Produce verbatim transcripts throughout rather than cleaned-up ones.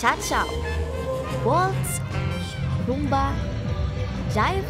Cha-cha, waltz, rumba, jive,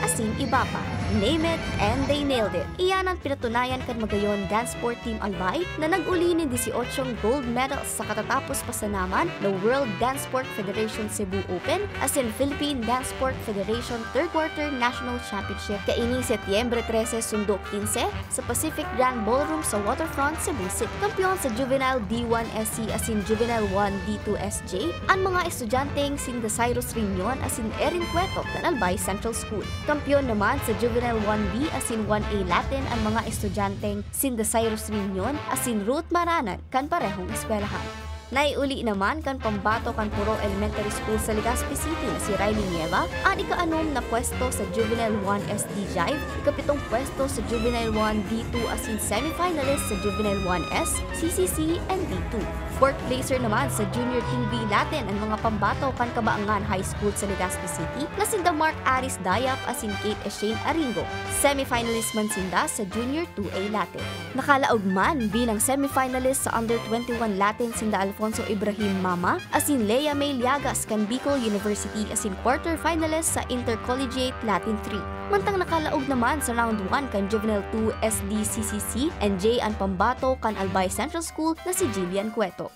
asin iba pa. Name it and they nailed it. Iyan an pinatunayan kan magayon Dance Sport Team Albay na nag-uli nin dieciocho gold medals sa katatapos pasanaman na World Dance Sport Federation Cebu Open asin Philippine Dance Sport Federation Third Quarter National Championship kaini Setyembre trese sundo quince sa Pacific Grand Ballroom sa Waterfront, Cebu City. Kampeon sa Juvenile D one S C asin Juvenile one D two S J an mga estudyanteng sinda Cyrus Riñon asin Erin Cueto kan Albay Central School. Kampeon naman sa Juvenile one B asin one A Latin an mga estudyanteng sinda Cyrus Riñon asin Ruth Maranan kan parehong eskwelahan. Naiuli naman kan pambato kan Puro Elementary School sa Legazpi City na si Riley Nieva an ikaanom na pwesto sa Juvenile one S D Jive, ikapitong pwesto sa Juvenile one D two asin semifinalist sa Juvenile one S, C C C, and D two. Fourth placer naman sa Junior two B Latin an mga pambato kan Kabaangan High School sa Legazpi City na sinda Mark Aris Dayap asin Kate Eshane Aringo. Semifinalist man sinda sa Junior two A Latin. Nakalaog man bilang semifinalist sa Under twenty-one Latin sinda Alfonso Ibrahim Mama asin Lea May Liagas kan Bicol University asin quarterfinalist sa Intercollegiate Latin three. Mantang nakalaog naman sa round one kan Juvenile two S D C C C and J an pambato kan Albay Central School na si Jillian Cueto.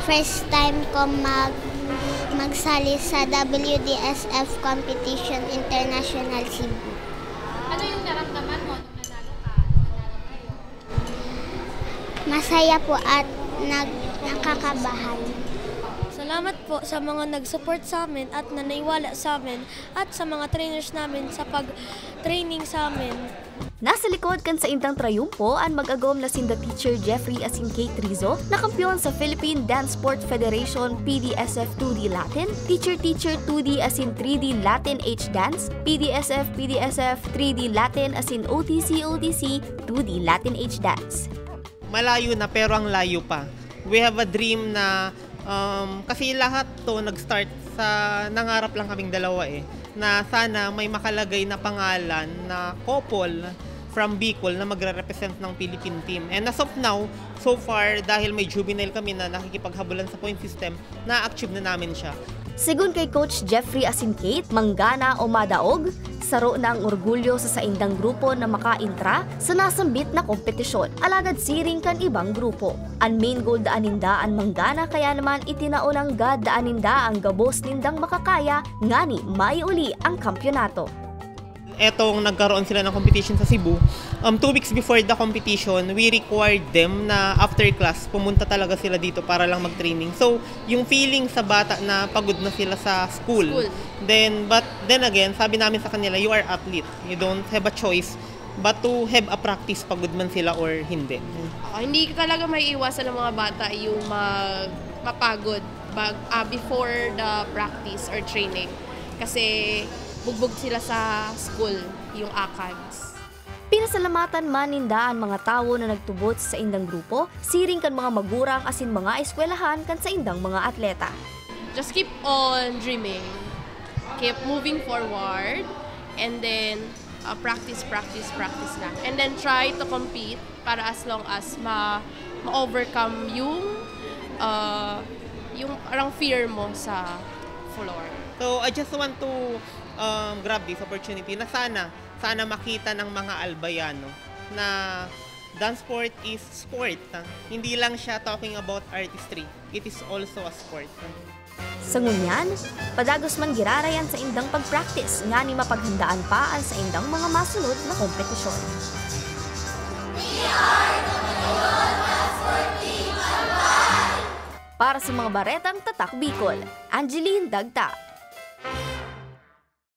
First time ko mag magsali sa W D S F Competition International Cebu. Ano yung naramdaman mo nung nanalo ka? Masaya po at nag nakakabahan. Salamat po sa mga nag-support sa amin at naniwala sa amin at sa mga trainers namin sa pag-training sa amin. Nasa likod kan saindang trayumpo an mag-agom na sinda Teacher Jeffrey asin Kate Rizzo na kampeon sa Philippine Dance Sport Federation P D S F two D Latin, Teacher Teacher two D asin three D Latin H Dance, P D S F P D S F three D Latin asin O T C O T C two D Latin H Dance. Malayo na pero ang layo pa. We have a dream na um, kasi lahat to nag-start sa nangarap lang kaming dalawa eh na sana may makalagay na pangalan na couple from Bicol na magre-represent ng Philippine team. And as of now, so far, dahil may juvenile kami na nakikipaghabulan sa point system, na-achieve na namin siya. Segun kay Coach Jeffrey asin Kate, manggana o madaog, saro na ang orgulyo sa saindang grupo na makaentra sa nasambit na kompetisyon, alagad siring kan ibang grupo. An main goal daan ninda an manggana, kaya naman itinao nanggad daan ninda ang gabos nindang makakaya ngani maiuli ang kampiyonato. Etong nagkaroon sila ng competition sa Cebu, um, two weeks before the competition, we required them na after class, pumunta talaga sila dito para lang mag-training. So, yung feeling sa bata na pagod na sila sa school. School. Then, but then again, sabi namin sa kanila, you are athlete. You don't have a choice but to have a practice pagod man sila or hindi. Ah, hindi talaga may iwasan ng mga bata yung mag mapagod bag, ah, before the practice or training. Kasi bugbog sila sa school, yung ACADS. Pinasalamatan man ninda an mga tawo na nagtubod sa saindang grupo, siring kan mga magurang asin mga eskwelahan kan saindang mga atleta. Just keep on dreaming. Keep moving forward. And then, uh, practice, practice, practice lang. And then try to compete para as long as ma ma-overcome yung uh, yung parang fear mo sa floor. So I just want to um, grab this opportunity na sana, sana makita ng mga Albayano na dance sport is sport. Hindi lang siya talking about artistry. It is also a sport. Sa ngunyan, padagos man giraray an saindang pag-practice ngani mapaghandaan pa an saindang mga masunod na kompetisyon. Para sa mga baretang Tatak Bicol, Angeline Dagta.